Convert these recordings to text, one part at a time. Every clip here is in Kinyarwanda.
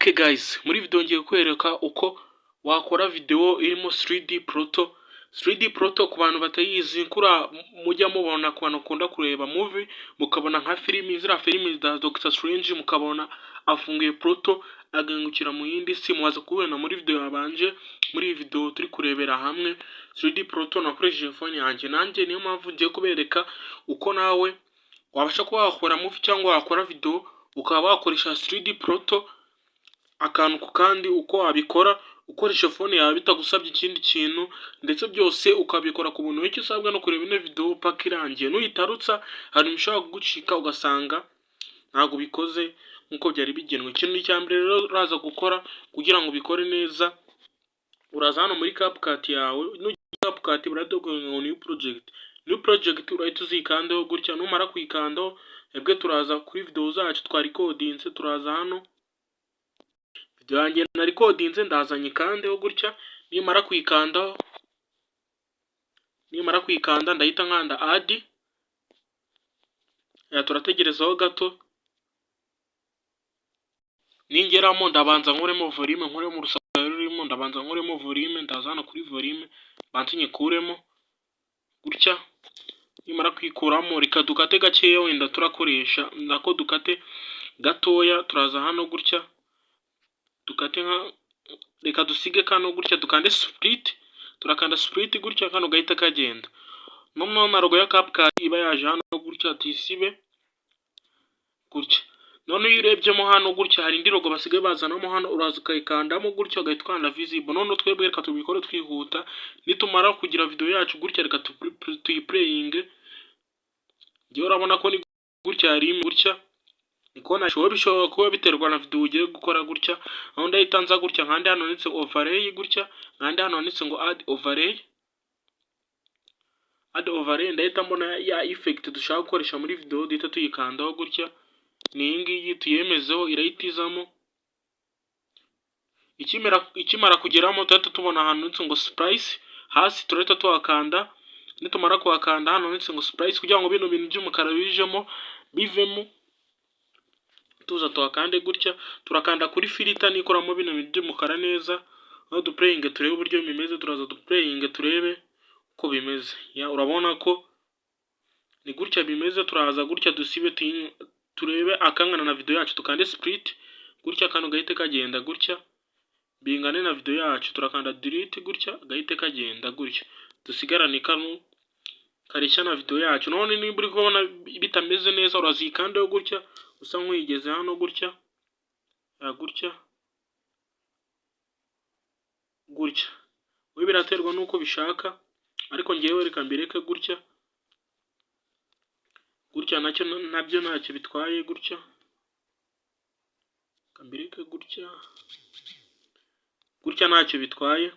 Okay guys, muri video ngiye kukwereka uko wakora video irimo 3D Portal. 3D Portal, ku bantu batayizi, kura mujya mubona, ku bantu bakunda kureba movie, mukabona nka filimi, ziriya filimi za Doctor Strange, mukabona afunguye portal agahingukira mu yindi si, mumaze kubibona muri video yabanje. Muri iyi video turi kurebera hamwe 3D Portal nakoresheje phone yanjye nanjye. Niyo mpamvu ngiye kubereka uko nawe wabasha kuba wakora movie cyangwa wakora video, ukaba wakoresha 3D Portal akantu ku kandi, uko wabikora ukoresha phone yawe bitagusabye ikindi kintu, ndetse byose ukabikora ku buntu. Icyo usabwa no kureba ino video paka irangiye. Nuyitarutsa, hari ibintu bishobora kugucika, ugasanga ntabwo ubikoze nk'uko byari bigenwe. Ikintu cya mbere rero uraza gukora kugira ngo ubikore neza, uraza hano muri CapCut yawe. Nujya CapCut, barahita bakubwira ngo new project. New project urahita uzikandaho gutya. Numara kuyikandaho, twebwe turaza kuri video zacu twarikodinze. Turaza hano, video yanjye narikodinze, ndaza nyikandeho gutya. Nimara kuyikandaho, nimara kuyikanda, ndahita nkanda add. Turategerezaho gato. Ningeramo, ndabanza nkuremo volume, nkuremo urusaku rurimo. Ndabanza nkuremo volume. Ndaza hano kuri volume, mbanze nyikuremo gutya. Nimara kuyikuramo, reka dukate gakeya, wenda turakoresha nako dukate gatoya. Turaza hano gutya, dukate nka, reka dusige kano gutya, dukande split. Turakanda split gutya, kano gahita kagenda. Noneho na logo ya CapCut iba yaje hano gutya, tuyisibe gutya. Noneho iyo urebyemo hano gutya, hari indi logo basigaye bazanamo hano. Uraza ukayikandamo gutya, ugahita ukanda visible. Noneho twebwe reka tubikore twihuta. Nitumara kugira video yacu gutya, reka tuyiplayinge. Njyewe urabona ko ni gutya yari gutya, ndi kubona bishobora kuba biterwa na video ugiye gukora gutya. Aho ndahita nza gutya, nkande hano handitse overlay gutya, nkande hano handitse ngo add overlay. Add overlay, ndahita mbona ya effect dushaka gukoresha muri video, duhita tuyikandaho gutya. Ni iyi ngiyi, tuyemezeho, irahita izamo. Ikimara kugeramo, turahita tubona ahantu handitse ngo splice hasi, turahita tuhakanda. Nitumara kuhakanda hano handitse ngo splice, kugira ngo bino bintu by'umukara bijemo bivemo, tuza tuhakande gutya. Turakanda kuri filter, nikoramo bino bintu by'umukara neza. Aho duplayinge turebe uburyo bimeze. Turaza duplayinge turebe uko bimeze. Urabona ko ni gutya bimeze. Turaza gutya, dusibe, turebe akangana na video yacu, tukande split gutya, kano gahite kagenda gutya bingane na video yacu. Turakanda delete gutya, gahite kagenda gutya, dusigarane kano kareshya na video yacu. None nimba uri kubona bitameze neza, urazikandaho gutya, usa nk'uyigeze hano gutya, gutya gutya. Wowe biraterwa n'uko bishaka, ariko ngewe reka mbireke gutya gutya, nacyo nabyo ntacyo bitwaye gutya. Reka mbireke gutya gutya, ntacyo bitwaye.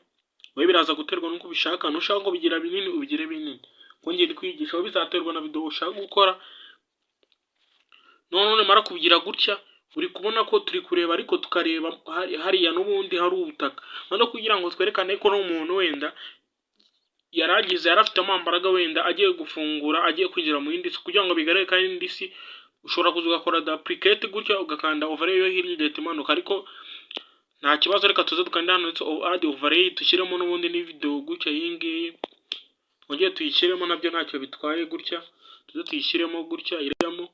Wowe biraza guterwa n'uko ubishaka. Nushaka ko bigira binini, ubigire binini, kuko ngiye kwigisha. Wowe bizaterwa na video ushaka gukora. None numara kubigira gutya, uri kubona ko turi kureba, ariko tukareba hariya n'ubundi hari ubutaka. Noneho kugira ngo twerekane ko n'umuntu wenda yaragize, yari afite amambaraga, wenda agiye gufungura, agiye kwinjira mu yindi si, kugira ngo bigaragare ko ari indi si, ushobora kuza ugakora duplicate gutya, ugakanda overlay yo hirya, igahita imanuka, ariko nta kibazo. Reka tuze dukande hano handitse add overlay, dushyiremo n'ubundi ni video gutya iyi ngiyi, twongere tuyishyiremo, nabyo ntacyo bitwaye gutya. Tuze tuyishyiremo gutya, irajyamo.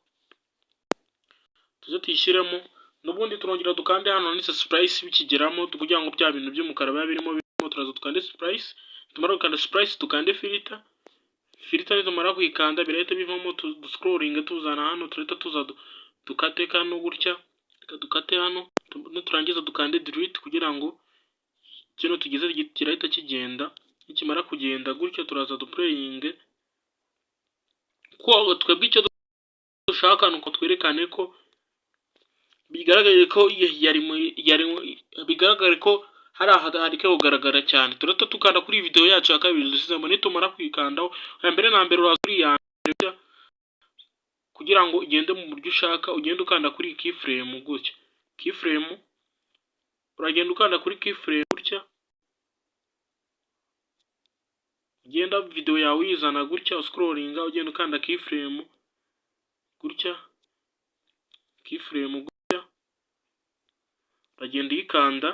Tuze tuyishyiremo n'ubundi, turongera dukande hano handitse splice bikigeramo, kugira ngo bya bintu by'umukara biba birimo birimo. Turaza dukande splice. Tumara gukanda splice, dukande filter. Filter nitumara kuyikanda, birahita bivamo. Duscrollinge tuzana hano, turahita tuza dukate kano gutya. Reka dukate hano, niturangiza dukande delete, kugira ngo kino tugize kirahita kigenda. Nikimara kugenda gutya, turaza duplayinge. Ko twebwe icyo dushaka ni uko twerekane ko bigaragare ko yari yari bigaragare ko hari hari kugaragara cyane. Turahita tukanda kuri iyi video yacu ya kabiri dusizemo. Nitumara kuyikandaho, mbere na mbere uraza kuri iya mbere, kugira ngo ugende mu buryo ushaka, ugende ukanda kuri keyframe gutya. Keyframe, uragenda ukanda kuri keyframe gutya, ugenda video yawe uyizana gutya, uscrollinga, ugenda ukanda keyframe gutya, keyframe gutya. Uragenda uyikanda,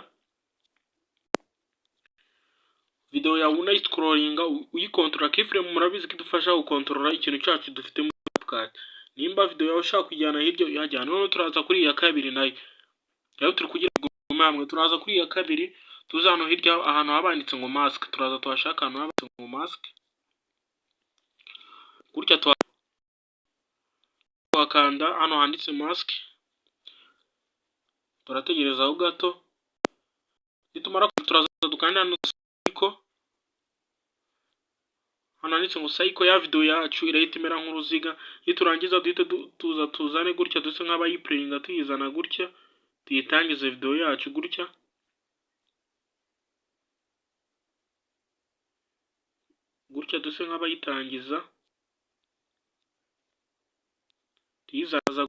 video yawe unayiscrollinga, uyikontorora. Keyframe murabizi ko idufasha gukontorora ikintu cyacu dufite muri CapCut. Nimba video yawe ushaka kujyana hirya, uyajyana. Noneho turaza kuri iya kabiri nayo. Nayo turi kugira ngo hamwe, turaza kuri iya kabiri, tuza hano hirya ahantu haba handitse ngo mask. Turaza tuhashaka ahantu haba handitse ngo mask. Gutya tuhakanda hano handitse mask, turategerezaho gato. Nitumara turaza dukanda hano circle, hano handitse ngo circle, ya video yacu irahita imera nk'uruziga. Niturangiza duhite tuza tuzane gutya, duse nk'abayiplayinga, tuyizana gutya, tuyitangize video yacu gutya. Gutya duse nk'abayitangiza, tuyizaza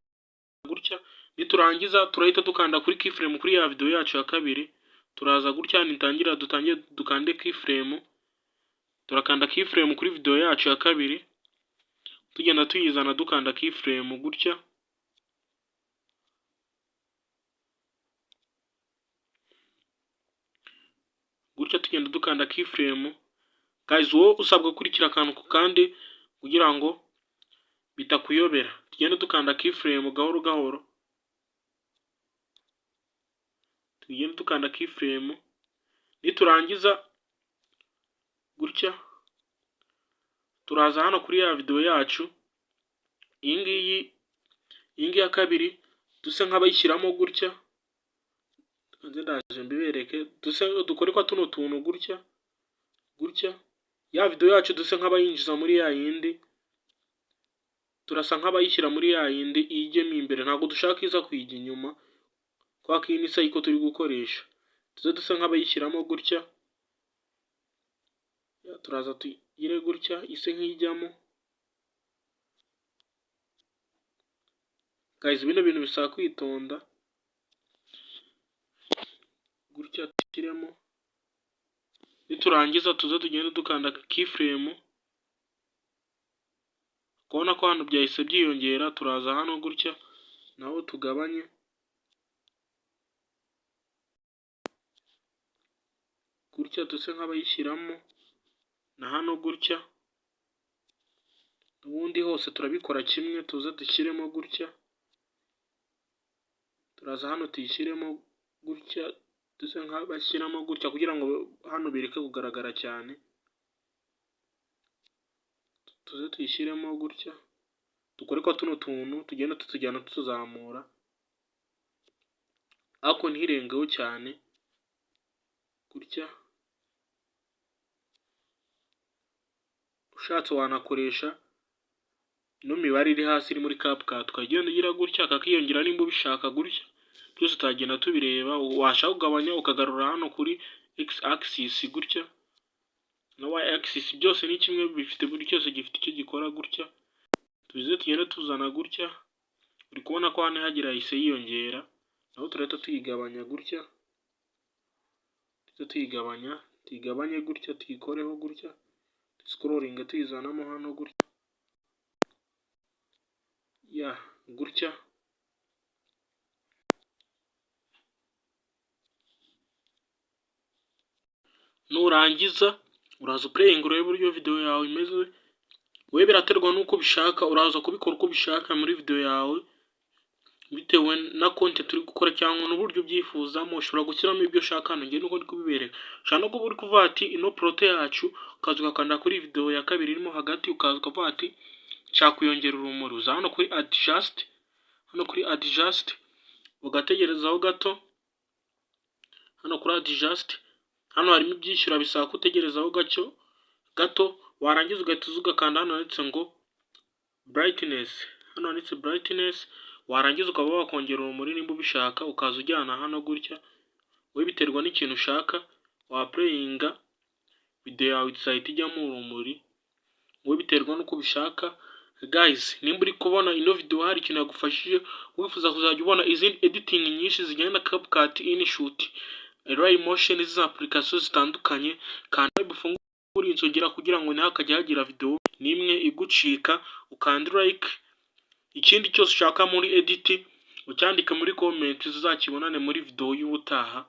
gutya. Niturangiza turahita dukanda kuri keyframe kuri ya video yacu ya kabiri. Turaza gutya, nitangira dutangire dukande keyframe. Turakanda keyframe kuri video yacu ya kabiri, tugenda tuyizana dukanda keyframe gutya. Gutya tugenda dukanda keyframe. Guys, wowe usabwa gukurikira akantu ku kandi kugira ngo bitakuyobera. Tugende dukanda keyframe gahoro gahoro, tugende dukanda keyframe. Niturangiza gutya, turaza hano kuri ya video yacu, iyi ngiyi ya kabiri, duse nk'abayishyiramo gutya. Nze ndaje mbibereke. Duse dukore kwa tuno tuntu gutya gutya, ya video yacu duse nk'abayinjiza muri ya yindi. Turasa nk'abayishyira muri ya yindi ijyemo imbere, ntabwo dushaka iza kuyijya inyuma, kubera ko iyi ni circle turi gukoresha. Tuze dusa nk'abayishyiramo gutya, turaza tuyigire gutya ise nk'ijyamo. Guys, bino bintu bisaba kwitonda. Gutya dushyiremo, niturangiza tuze tugende dukanda keyframe. Kubona ko hano byahise byiyongera, turaza hano gutya naho tugabanye. Gutya duse nk'abayishyiramo, na hano gutya, ubundi hose turabikora kimwe. Tuze dushyiremo gutya, turaza hano tuyishyiremo gutya, duse nk'abashyiramo gutya kugira ngo hano bireke kugaragara cyane. Tuze tuyishyiremo gutya, dukore kwa tuno tuntu tugenda tutujyana tutuzamura, ariko ntirengeho cyane gutya. Ushatse wanakoresha ino mibare iri hasi iri muri CapCut, ukagenda ugira gutya kakiyongera nimba ubishaka gutya. Byose turagenda tubireba. Washaka kugabanya ukagarura hano kuri x axis gutya na y axis, byose ni kimwe, bifite buri cyose gifite icyo gikora gutya. Tuze tugende tuzana gutya, uri kubona ko hano hagira yahise yiyongera, naho turahita tuyigabanya gutya. Tuhite tuyigabanya, tuyigabanye gutya, tuyikoreho gutya, scrolling tuyizanamo hano gutya, ya gutya. Nurangiza uraza uplayinga urebe uburyo video yawe imeze. Wowe biraterwa n'uko ubishaka, uraza kubikora uko ubishaka muri video yawe, bitewe na content uri gukora cyangwa n'uburyo ubyifuzamo. Ushobora gushyiramo ibyo ushaka hano, njye nuko ndi kubibereka. Ushobora no kuba uri kuvuga ati ino poroto yacu, ukaza ugakanda kuri video ya kabiri irimo hagati, ukaza ukavuga ati nshaka kuyongera urumuri. Uza hano kuri adjust, hano kuri adjust ugategerezaho gato. Hano kuri adjust, hano harimo ibyishyura, bisaba ko utegerezaho gacyo gato. Warangiza ugahita uza ugakanda hano handitse ngo brightness, hano handitse brightness. Warangiza ukaba wakongera urumuri nimba ubishaka, ukaza ujyana hano gutya. Wowe biterwa n'ikintu ushaka. Waplayinga video yawe izahita ijyamo urumuri, wowe biterwa n'uko ubishaka. Guys, nimba uri kubona ino video hari ikintu yagufashije, wifuza kuzajya ubona izindi editing nyinshi zijyanye na CapCut, InShot, Alight Motion, n'izi application zitandukanye, kanda ufungure inzogera kugira ngo ntihakajye hagira video n'imwe igucika, ukande like. Ikindi cyose ushaka muri edit Ucyandike muri comment, tuzakibonane muri video y'ubutaha.